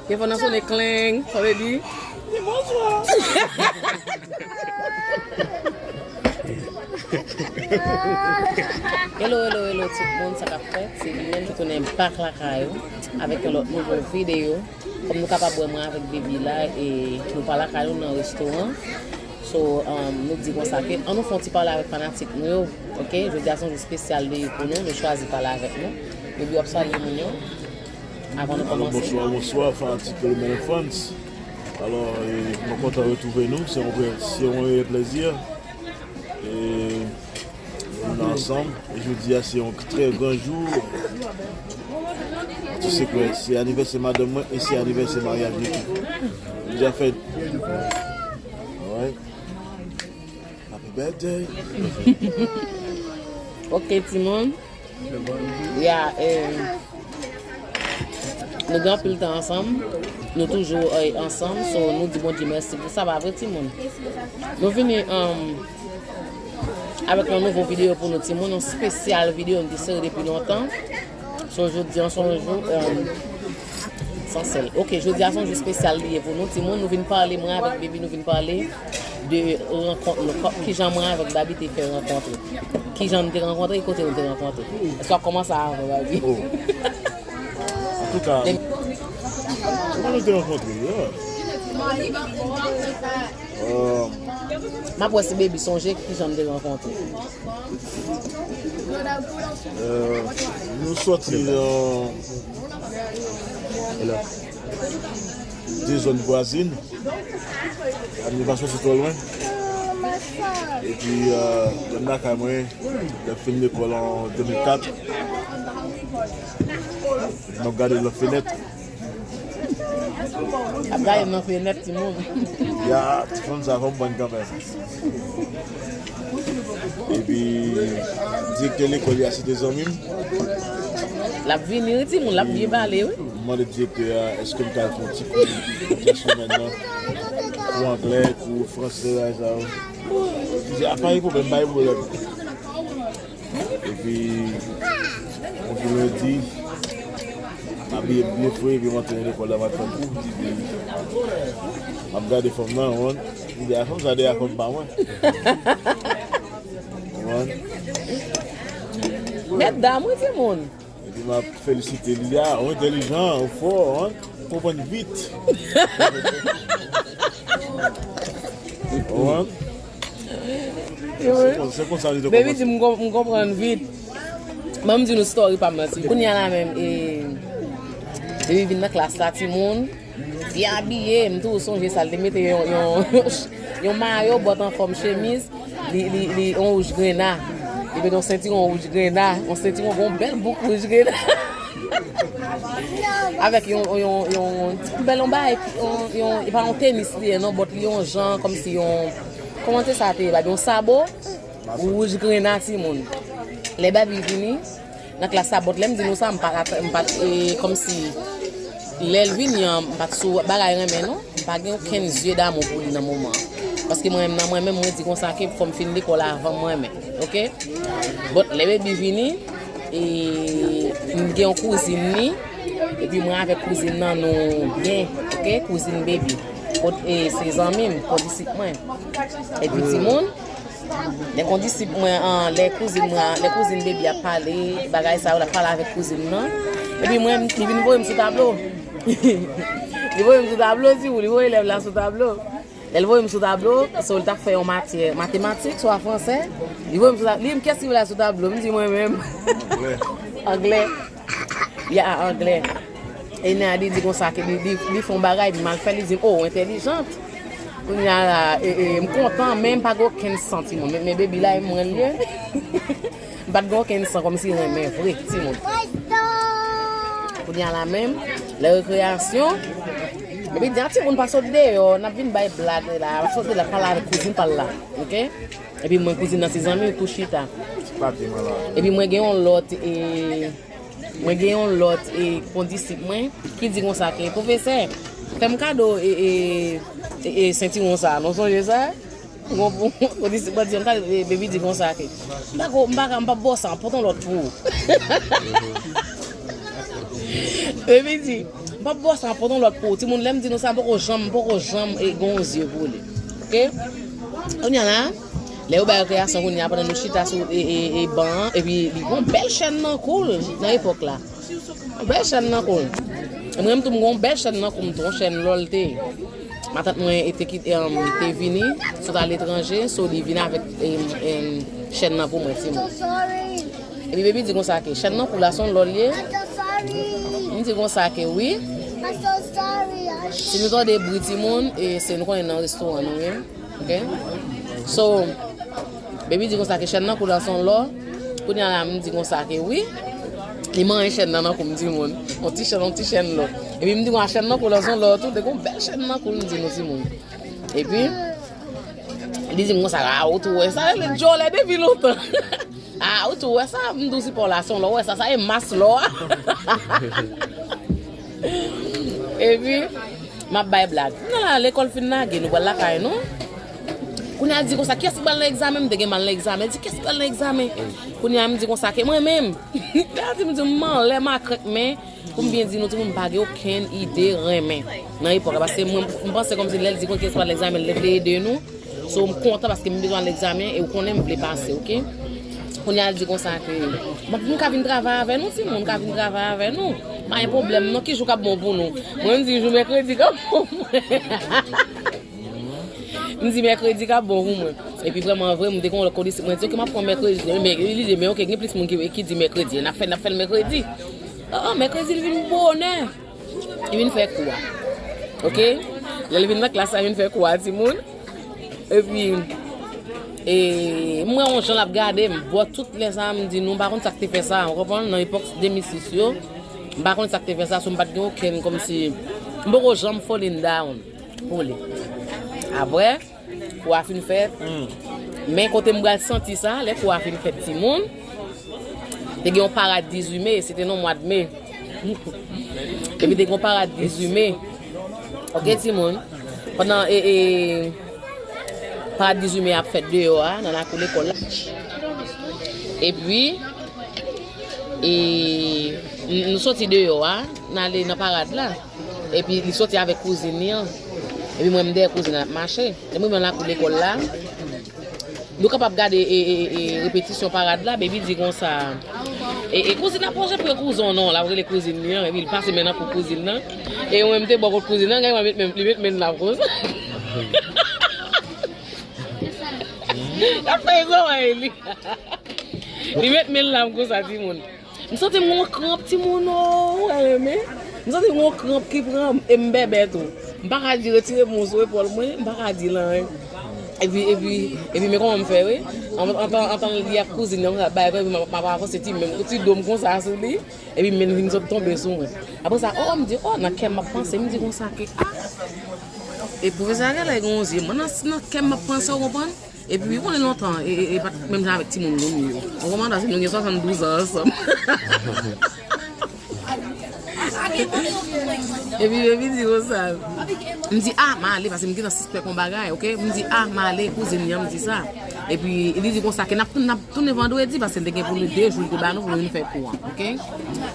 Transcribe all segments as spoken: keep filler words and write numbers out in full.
Telefòn nan sonnen, kleng, sa vle di. Bonswa. Hello, hello, hello, tout moun, sa k ap fèt? Se Liliane ki tounen back lakay ou avèk yon lòt nouvo videyo. Kòm nou kapab wè, mwen avèk baby la, e nou pa lakay nou, nan restoran. So, um, nou di konsa ke ann nou fè yon ti pale avèk fanatik nou yo, oke? Jodi a se yon jou espesyal li ye pou nou, nou chwazi pale avèk nou. Baby, w ap salye moun yo avan nou kòmanse. Bonswa, bonswa, fanatik Fenomen Fans. Alò, e, mwen kontan retwouve nou, se yon vrè, se yon vrè plèzi. E, nou ansanm, e jodi a se yon trè gran jou. An tout sekrè, se anivèsè madanm mwen e se anivèsè maryaj li tou. Li deja fèt. Alright. Happy birthday. Ok, timoun. Ya, eh, nou gen anpil tan ansanm. Nou toujou, eh, ansanm. So, nou di Bondye mèsi pou sa, pa vre, timoun? Nou vini, um, avèk yon nouvo videyo pou nou, timoun. Yon espesyal videyo nou te sere depi lontan. So, jodi a, se yon jou, um, san sèl. Ok, jodi a, se yon jou espesyal li ye pou nou, timoun. Nou vin pale, mwen avèk baby, nou vin pale de rankont nou. Kò-, kijan mwen avèk Baby te fè rankontre. Kijan nou te rankontre, kote nou te rankontre. Èske w ap kòmanse avan, Baby? Oh. Antouka, kòman nou te rankontre? Yeah. Euh, M ap wè si Baby sonje kijan nou te rankontre. Euh, nou sòti nan de zòn vwazin. An nou pa sòti twò lwen. Epi, euh, lè m lakay mwen, lè m fin lekòl an de mil kat, m ap gade nan fenèt. Ap gade nan fenèt, timoun. Ya, ti fanm sa, fò m pran kanmenm. Epi, direktè lekòl, li a site zanmi m. L ap vini, wi, timoun, l ap byen pale, wi. M mande direktè a, èske m ka al fè yon ti kou, ti semèn nan, kou anglè, kou fransè, bagay sa yo. Li di, "A, pa gen pwoblèm, pa gen pwoblèm." Epi, yon jou lendi, m abiye m byen fre, epi m antre nan lekòl la, m al pran kou, epi m ap gade fanm nan, w konprann? M di, "A, fanm sa dèyè fanm pa mwen." W konprann? Mèt dam, wi, timoun. Epi m ap felisite li, a, ou entèlijan, ou fò, w konprann? Ou konprann vit. W konprann? Se kon-, se konsa li te kòmanse. Baby di m kon-, m konprann vit. Ban m di nou story pa m nan, timoun. Kounye a la menm, e, Baby vin nan klas la, timoun. Byen abiye, m toujou sonje sa. Li te mete yon, yon, yon mayo bòt an fòm chemiz, li, li, li yon wouj grena. Li mete yon sentiwon wouj grena, yon sentiwon, yon bèl bouk wouj grena. Avèk yon, yon, yon, yon bèl, yon bagay, yon, yon, e pa yon tenis li ye, non, bòt li yon jan, kòmsi yon, kòman te sa te ye, Baby, yon sabo wouj grena, timoun. Lè Baby vini, nan klas la, bòt lè m di nou sa, m pa t, m pa t, e, kòmsi, lè l vini an, m pa t sou bagay renmen, non. M pa gen okenn zye damou pou li nan moman an. Paske mwen menm, nan mwen menm, mwen di konsa ke fò m fin lekòl avan mwen menm, oke? Bòt lè Baby vini, e, m gen yon kouzin li, epi mwen avèk kouzin nan, nou byen, oke? Kouzin Baby. Kot, e, se zanmi m, kondisip mwen. Epi timoun, lè kondisip mwen an, lè kouzin mwen an, lè kouzin Baby ap pale, bagay sa yo, l ap pale avèk kouzin nan. Epi mwen, li vin voye m sou tablo. Li voye m sou tablo, timoun, li voye elèv la sou tablo. Lè l voye m sou tablo, so l t ap fè yon matyè, matematik, swa fransè. Li voye m sou tablo, li di m, "Kiyès ki voye la sou tablo?" M di, "Mwen menm." Anglè. Anglè. Ya, anglè. E Nadi di konsa ke li, li, li fè yon bagay, epi m al fè, li di m, "Oh, ou entèlijant." Kounye a la, e, e, m kontan, men m pa gen okenn san, timoun. Men, men Baby la, e mwen l ye. M pa t gen okenn san kòmsi renmen vre, timoun. Kounye a la menm, lè rekreyasyon, Baby di, "A, timoun, pa sot deyò, n ap vin bay blag la, pa sot deyò, pale avèk kouzin pa l la, oke?" Epi mwen, kouzin nan se zanmi, tou chita. Epi mwen gen yon lòt, e, mwen gen yon lòt, e, kondisip mwen, ki di konsa ke, "Pwofesè, fè m kado, e, e, e, e, sentiwon sa, nou sonje sa?" Gon, gon, gon disi bandi an kal, e, Baby di konsa ke, "M pa ko, m pa ka, m p ap ba w sa, pote yon lòt pou ou." Baby di, M p ap ba w sa, m ap pote yon lòt pou ou. Timoun, lè m di nou sa, m poko janm, m poko janm e, gen yon zye pou li. Oke? Kounye a la, lè yo bay rekreasyon kounye a, pandan nou chita sou e, e, e ban an, epi li gen yon bèl chèn nan kou l nan epòk la. Yon bèl chèn nan kou l. E mwen menm tou, m gen yon bèl chèn nan kou m tou, yon chèn lò l te ye. Matant mwen te, ki, em, te vini sot aletranje, so li vin avèk, em, em, chèn nan pou mwen, timoun. Epi baby di konsa ke chèn nan kou la se yon lò l ye. M di konsa ke wi. Si nou tande bri timoun, e se nou konnen nan restoran nou ye. Oke? So, baby di konsa ke chèn nan kou la se yon lò. Kounye a la, m di konsa ke wi. Li manyen chèn nan nan kou m, timoun. Yon ti chèn, yon ti chèn lò. Epi m di konsa chèn nan kou la se yon lò tou, te gen yon bèl chèn nan kou l, m di nou, timoun. Epi, li di m konsa, a, ou tou wè sa, rele djòlè depi lontan. A, ou tou wè sa, m di w si pa w la, se yon lò, wè sa, sa e mas lò a. Epi, m ap bay blag. Nan la, lekòl fin lage, nou pral lakay nou. Kounye a, l di konsa, kiyès ki pral nan egzamen? M te gen m al nan egzamen. L di, kiyès ki pral nan egzamen? Kounye a, m di konsa, ke mwen menm. Lè a di m di, m anlè makrèk, men, pou m byen di nou, timoun, m pa gen okenn ide renmen nan epòk la. Paske mwen, m panse kòmsi lè l di konn kiyès ki pral nan egzamen, l te vle ede nou. So, m kontan paske m bezwen al egzamen e ou konnen m vle pase, oke? Kounye a, l di konsa ke, m ap, m ka vin travay avè nou, timoun, m ka vin travay avè nou. Pa gen pwoblèm, non, ki jou k ap bon pou nou? Mwen, m di jou mèkredi k ap bon pou mwen. M di mèkredi k ap bon pou mwen. Epi vrèman vre, m te gen yon lòt kondisip, mwen di, oke, m ap pran mèkredi. Men, li di, men oke, gen plis moun ki, ki di mèkredi. N ap fè, n ap fè l mèkredi. O, o, mèkredi, li vin bonè. Li vin fè kou a. Oke? Lè li vin nan klas la, li vin fè kou a, timoun. Epi, e, m wè yon jan l ap gade m. Bò tout lè sa, m di, nou, m pa konn sa k te fè sa. Ou konprann? Nan epòk de mil sis yo, m pa konn sa k te fè sa. So, m pa t gen okenn, kòmsi, m poko janm falling down pou li. Apre, kou a fin fèt. Men kote m pral santi sa, lè kou a fin fèt, timoun, te gen yon parad dizuit me, se te nan mwa de me. Epi te gen yon parad dizuit me. Oke, timoun. Pandan, e, e, parad dizuit me ap fèt deyò a, nan lakou lekòl la. Epi, e, n-, nou soti deyò a, n ale nan parad la. Epi li soti avèk kouzin li an. Epi mwen, m dèyè kouzin nan, n ap mache. Epi mwen, nan lakou lekòl la, nou kapab gade, e, e, e, repetisyon parad la, baby di konsa, e, e, kouzin ap pwonje pran kouzon non, l ap rele kouzin li an, epi li pase men nan kou kouzin nan. E mwen, m te bò kot kouzin nan, gade mwen met men, li met men l la konsa. L ap fè zòrèy li. Li met men l la konsa, timoun. M santi m gon kranp, timoun, o, ou wè, men. M santi m gon kranp ki pran m, e m bèbè tou. M pa ka di retire men w sou epòl mwen, m pa ka di l anyen. Epi, epi, epi, men kòman m fè, wi. An, antan, antan li ak kouzin nan, bay, epi m ap, m ap avanse ti men, ti do m konsa sou li, epi men vin sot tonbe sou mwen. Apre sa, o, m di, o, nan kè m ap panse, m di konsa ke, a! E pwofesè a genlè gen yon zye, mwen nan, nan kè m ap panse, ou konprann? Epi, ou konnen lontan, e, e, e pa t menm jan avèk timoun nou yo. Ou konprann, paske nou gen swasanndouz an ansanm. Epi, epi di konsa, m di, a, m ale, paske m gentan sispèk yon bagay, oke? M di, a, m ale, kouzin li an, m di sa. Epi, li di konsa, ke n ap, n ap tounen vandredi, paske l te gen pou nou de jou, l te ba nou pou nou vin fè kou an, oke?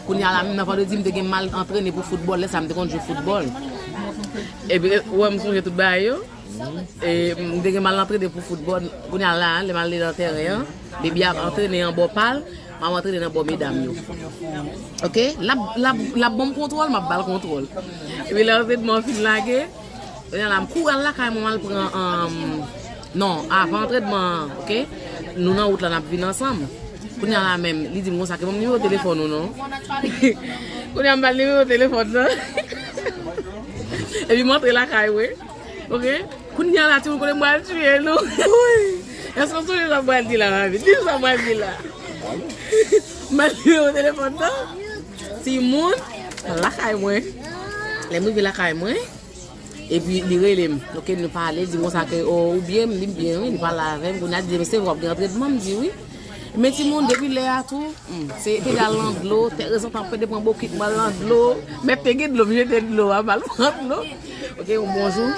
Kounye a la, menm nan vandredi, m te gen m al antrene pou foutbòl, lè sa, m te konn jwe foutbòl. Epi, ou wè, m sonje tout bagay yo. E, m te gen m al antrene pou foutbòl. Kounye a la, lè m ale nan tèren an, Baby ap antrene an bò pa l, m ap antrene nan bò medam yo. Oke? L ap, l ap, l ap ban m kontwòl, m ap ba l kontwòl. Epi lè antrenman an fin lage, kounye a la, m kouri al lakay mwen, m al pran, um, non, avan antrenman an, oke? Nou nan wout la, n ap vin ansanm. Kounye a la menm, li di m konsa, ke ban m nimewo telefòn ou non. Kounye a m ba l nimewo telefòn nan. Epi m antre lakay mwen. Oke? Kounye a la, timoun, kote m pral tiye nou. Èske w sonje sa m pral di la, Mavi? Di sa m pral di la. M al nimewo telefòn nan. Timoun, lakay mwen. Lè m rive lakay mwen, epi li rele m. Oke, nou pale, di m konsa ke, o, ou byen, m di m byen, wi, li pale avè m. Kounye a, li di, mesye, w ap gen antrenman, m di wi. Men timoun, depi lè a tou, hmm, se te al nan dlo, tèrezantan m pede pran bokit, m al nan dlo. Mèt te gen dlo, m jete dlo a, m al pran dlo. Oke, yon bon jou.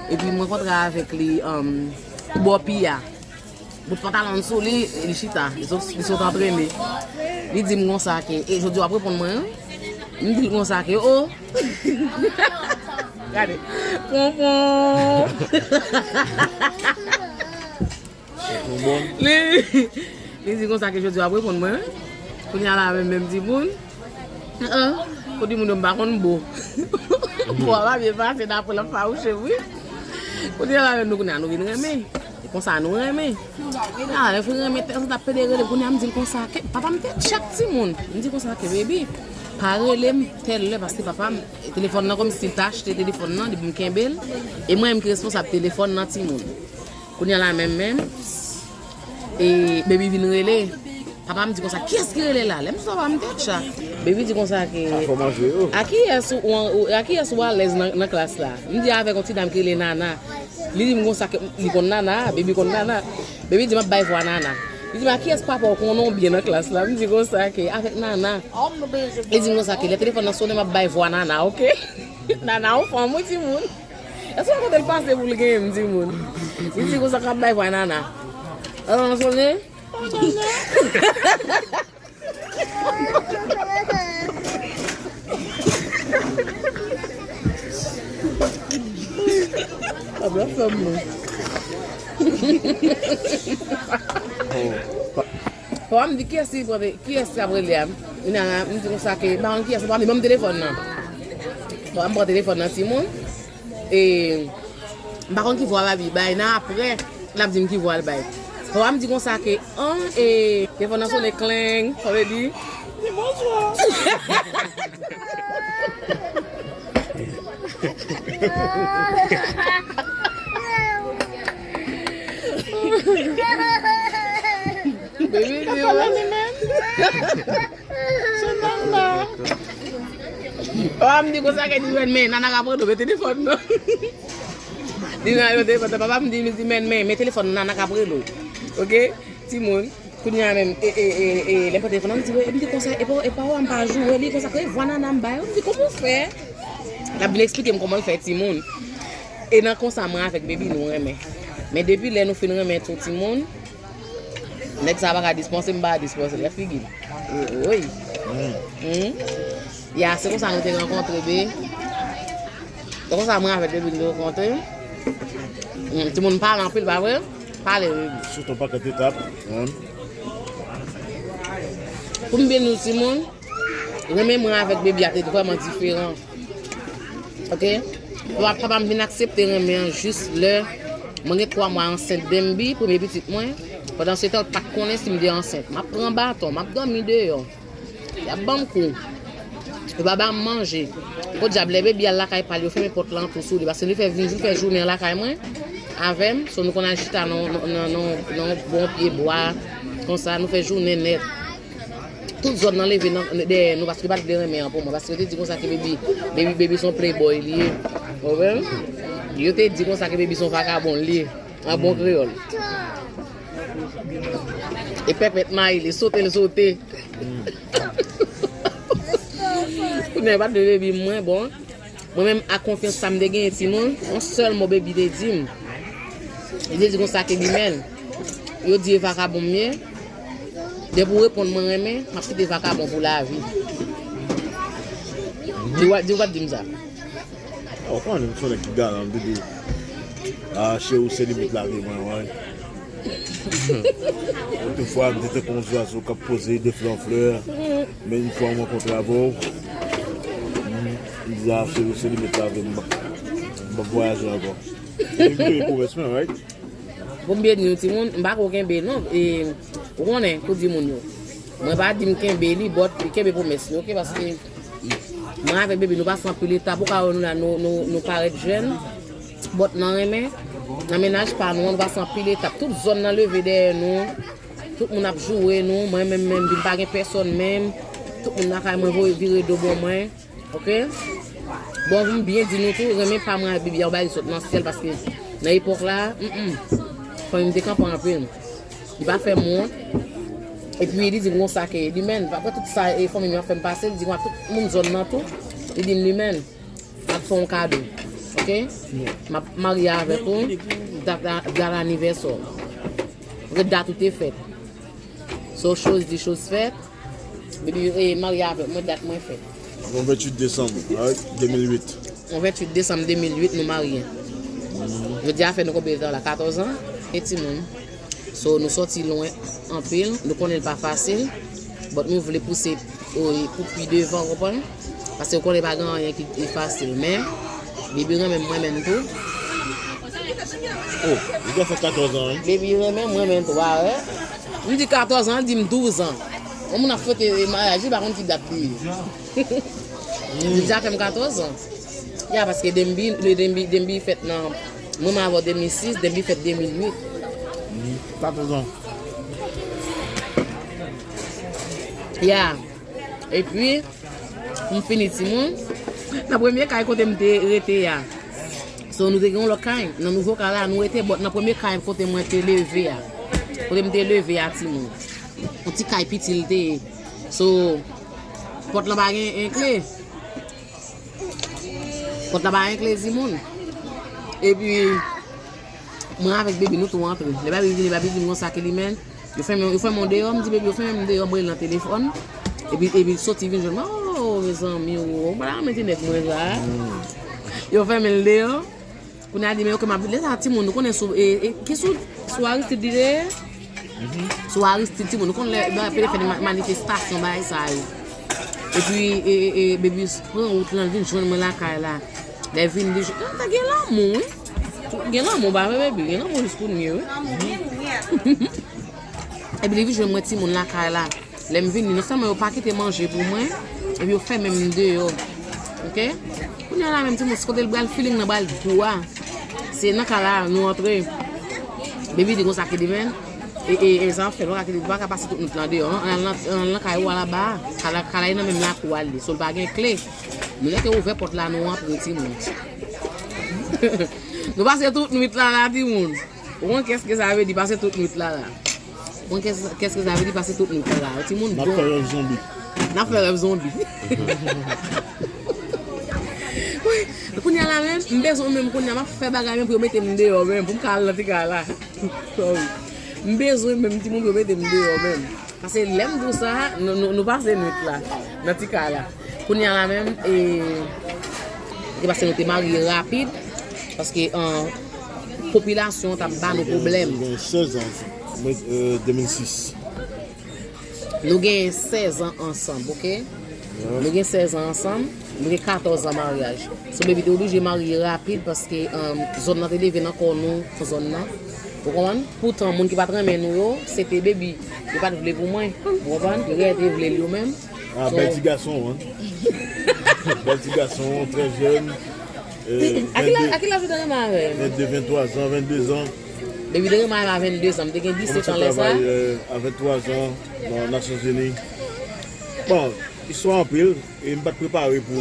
Epi m rankontre avèk li, um, bò pi a. Bout pantalon sou li, li chita, li sot, li sot antrene. Li di m konsa ke, e jodi w ap reponn mwen, wi? M di l konsa ke, o. Gade. Ponpon. Li, li di konsa ke jodi a w ap reponn mwen, wi. Kounye a la menm, menm timoun. An, pou timoun yo m pa konn bo. Bo a pa byen pase, dapre l ap fawouche, wi. Kounye a la menm, nou kounye a nou vin renmen. E konsa nou renmen. A, lè fin renmen, tèt sa t ap pede rele, kounye a m di l konsa ke, papa m te tchak timoun. M di konsa ke, baby, pa rele m tèl lè, paske papa m, telefòn nan kòmsi l te achte telefòn nan, depi m kenbe l. E mwen menm ki responsab telefòn nan timoun. Kounye a la menm, menm, e baby vin rele. Papa m di konsa, kiyès ki rele la? Lè m sot papa m te tchak. Baby di konsa ke, a kiyès ou, ou, a kiyès ou alèz nan, nan klas la? M di avèk yon ti dam ki rele Nana. Li di m konsa ke li konn Nana, baby konn Nana. Baby di m ap bay vwa Nana. Li di m a kiyès papa w konnen w byen nan klas la? M di konsa ke avèk Nana. Li di m konsa ke lè telefòn nan sonnen m ap bay vwa Nana, oke? Nana yon fanm wi timoun. Èske w kote l pase pou l genyen m timoun? Li di konsa k ap bay vwa Nana. Alò nan sonnen? Papa m di kiyès ki pran, kiyès ki ap rele a? Li nan, m di konsa ke, m pa konn kiyès, papa m di ban m telefòn nan. Papa m pran telefòn nan timoun. E, m pa konn ki vwa Baby bay, nan apre, l ap di m ki vwa l bay. Papa m di konsa ke, an, e, telefòn nan sonnen kleng, sa vle di, di bonswa. Baby, di, oh, m di konsa ke di, men, men, Nana ka pran nou, men telefòn nan. Di Nana, men telefòn nan, papa m di, li di, men, men, men telefòn nan, Nana ka pran nou. Oke? Timoun, kounye a menm, e, e, e, e, lè m pran telefòn nan, m di, e, m di konsa, e pa, e pa w a m pa joure, li konsa, ke vwa Nana m bay, m di, kòman w fè? L ap vin eksplike m kòman l fè timoun. E nan konsa, mwen avèk Baby, nou renmen. Men depi lè nou fin renmen tou timoun, nèg sa pa ka dispanse m, m pa ka dispanse l, gad figi l. Woy. Hmm. Ya, se konsa nou te rankontre, be. Se konsa mwen avèk Baby nou te rankontre. Hmm, timoun pale anpil, pa vre? Pale, Baby. Sot yon pakèt etap. Pou m byen di w, timoun, renmen mwen avèk Baby a te vrèman diferan. Oke? Papa, papa m vin aksepte renmen an jis lè mwen gen twa mwa ansent Bambi, premye pitit mwen. Pandan se tan, l pa t konnen si m te ansent. M ap pran baton, m ap dòmi deyò. Y ap ban m kou. Yo pa ba m manje. Podyab, lè Baby al lakay pa l, yo fèmen pòt lan tou sou li. Paske li fè vin, li fè jounen an lakay mwen avè m. So, nou konn al chita nan, nan, nan, nan, nan bon pye bwa. Konsa, nou fè jounen nèt. Tout zòn nan leve nan, dèyè nou, paske yo pa t vle renmen an pou mwen. Paske yo te di konsa ke Baby, Baby, Baby se yon playboy li ye. Ou konprann? Yo te di konsa ke Baby se yon vakabon li ye. An bon kreyòl. E pèpèt mayi li, sote l sote. Kounye a, yo pa t vle Baby mwen, bon. Mwen menm, ak konfyans sa m te genyen, timoun, yon sèl mo Baby te di m. Li te di konsa ke li menm, yo di e vakabon m ye. Depi w reponn mwen renmen, m ap kite vakabon pou lavi. Di w, di w pa t di m sa. Ou konnen m se yon nèg ki galan, m te di, a, cheri, ou se limit lavi mwen, wi. Otrefwa, m te tankou yon zwazo k ap poze de flè an flè, men yon fwa m rankontre avè w, m, m di, a, cheri, ou se limit lavi m, m p ap, m p ap vwayaje ankò. E m kenbe pwomès mwen, right? Pou m byen di nou, timoun, m pa ko kenbe, non. E, ou konnen, kou di moun yo. Mwen pa di m kenbe li, but li kenbe pwomès li, oke? Paske mwen avèk Baby, nou pase anpil etap. Ou ka wè nou la, nou, nou, nou parèt jèn. But nan renmen, nan mennaj pa nou an, nou pase anpil etap. Tout zòn nan leve dèyè nou. Tout moun ap joure nou. Mwen menm, menm, vin pa gen pèsòn menm. Tout moun lakay mwen voye vire do bò mwen. Oke? Bon, pou m byen di nou tou, renmen pa mwen ak Baby a, yon bagay ki sot nan syèl, paske nan epòk la, mm, mm, fanmi m te kanpe anpil. Li pa fè m wont. Epi li di m konsa ke li menm, apre tout sa, e, fanmi m yo ap fè m pase, li di konsa tout moun zòn nan tou, li di m li menm, m ap fè yon kado. Oke? M ap marye avèk ou, dat, dat anivèsè w. Oke, dat ou te fèt. So, choz di, choz fèt. Baby, e, marye avèk mwen, dat mwen fèt. Yon venntuit desanm, de mil uit. Yon venntuit desanm de mil uit, nou marye. Jodi a fè nou konbyen tan la? Katòz an? E timoun. So, nou sòti lwen anpil. Nou konnen l pa fasil. But nou vle pouse, o, pou pi devan, w konprann? Paske w konnen pa gen anyen ki, ki fasil. Men, Baby renmen m, mwen menm tou. Oh, li gen fè katòz an, wi. Baby renmen m, mwen menm tou, pa wè? M di katòz an, l di m douz an. Yon moun ap fete maryaj, li pa konn ki dat li ye. Li deja fè m katòz an. Ya, paske Dembi, le Dembi, Dembi fèt nan, mwen m avè w de mil sis, Dembi fèt de mil uit. Katòz an. Ya. Epi, m fini timoun. Nan premye kay kote m te rete a. So, nou te gen yon lòt kay. Nan nouvo kay la, nou rete, but nan premye kay kote mwen te leve a. Kote m te leve a, timoun. Yon ti kay piti l te ye. So, pòt lan pa gen, en kle. Pòt la pa gen kle, timoun. Epi, mwen avèk Baby, nou tou antre. Lè Baby vini, Baby di m konsa ke li menm. Yo fèmen, yo fèmen m deyò, m di, Baby, yo fèmen m deyò, m rele nan telefòn. Epi, epi soti vin jwenn mwen. Oh, mezanmi, oh, m pa ta renmen te nèg mwen sa. Yo fèmen l deyò. Kounye a di, men ok, m ap vin. Lè sa a, timoun, nou konnen sou, e, e, ki sou, sou Aristide li te ye? Sou Aristide, timoun, nou konnen lè, lè pede fè de ma-, manifestasyon, bagay sa yo. Epi, e, e, e, Baby pran wout lan, vin jwenn mwen lakay la. Lè vin, li jwenn, ah, gen lanmou, wi. Gen lanmou, pa vre, Baby? Gen lanmou jis kounye, wi. Epi li vin jwenn mwen timoun lakay la. Lè m vini, non sèlman yo pa kite manje pou mwen, epi yo fèmen m deyò. Ok? Kounye a la menm timoun, se kote l pral feeling nan pral gou a. Se nan kay la nou antre. Baby di konsa ke demen, e, e, e zafè, nou pa ka kite, nou pa ka pase tout nwit lan deyò, non? Ann al nan, ann al nan kay ou a laba, kay la, kay la e nan menm lakou a li, so l pa gen kle. Nou nèk ouvè pòt la, nou antre timoun. Nou pase tout nwit la la, timoun. Ou konn kès ke sa vle di pase tout nwit la la? Ou konn kès, kès ke sa vle di pase tout nwit la la? Timoun bon. N ap fè rèv zonbi. N ap fè rèv zonbi. Wi, kounye a la menm, m bezwen menm kounye a, m ap fè bagay menm pou yo mete m deyò menm, pou m ka al nan ti kay la. Sorry. M bezwen menm timoun pou yo mete m deyò menm. Paske lè m di w sa, nou, nou, nou pase nwit la, nan ti kay la. Kounye a la menm, e, se paske nou te marye rapid, paske, an, popilasyon t ap ba nou pwoblèm. Gen sèz an, mwen, e, de mil sis. Nou gen sèz an ansanm, ok? Nou gen sèz an ansanm, nou gen katòz an maryaj. So, Baby te oblije marye rapid paske, um, zòn nan te leve nan kò nou, zòn nan. Ou konprann? Poutan, moun ki pa t renmen nou yo, se te Baby. Yo pa t vle pou mwen. Ou konprann? Yo genlè te vle l yo menm. Ah, so, bèl ti gason, hein? Bèl ti gason, trè jèn. Euh, a ki laj, a ki laj ou te renmen avè l? Vennde, venntwa zan, vennde zan. Depi te renmen avè m a vennde zan, m te gen disèt an lè sa. Kòmanse travay, euh, a venntwa zan nan Nasyonzini. Bon, istwa anpil, e m pa t prepare pou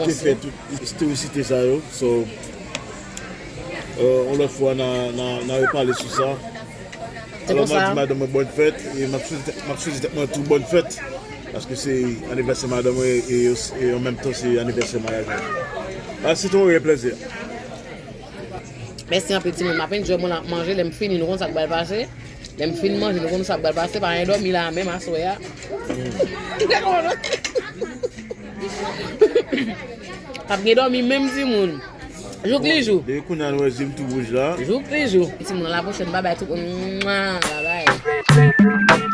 te fè tout istorisite sa yo. So, euh, yon lòt fwa, n a, n a, n a repale sou sa. Alò, m ap di madanm mwen bòn fèt, e m ap swete, m ap swete tèt mwen tou bòn fèt, paske se anivèsè madanm mwen, e, e, e an menm tan, se anivèsè maryaj mwen. Ah, se te yon reyèl plèzi. Mèsi anpil, timoun. M ap enjoy mwen ap manje. Lè m fini, nou konn sa k pral pase. Lè m fin manje, nou konn sa k pral pase. Pa gen dòmi la menm aswè a. P ap gen dòmi menm, timoun. Jouk li jou. Depi kounye a nou wè zye m tou wouj la. Jouk li jou. Timoun, a la pwochèn. Babay tout moun. Mwa, babay.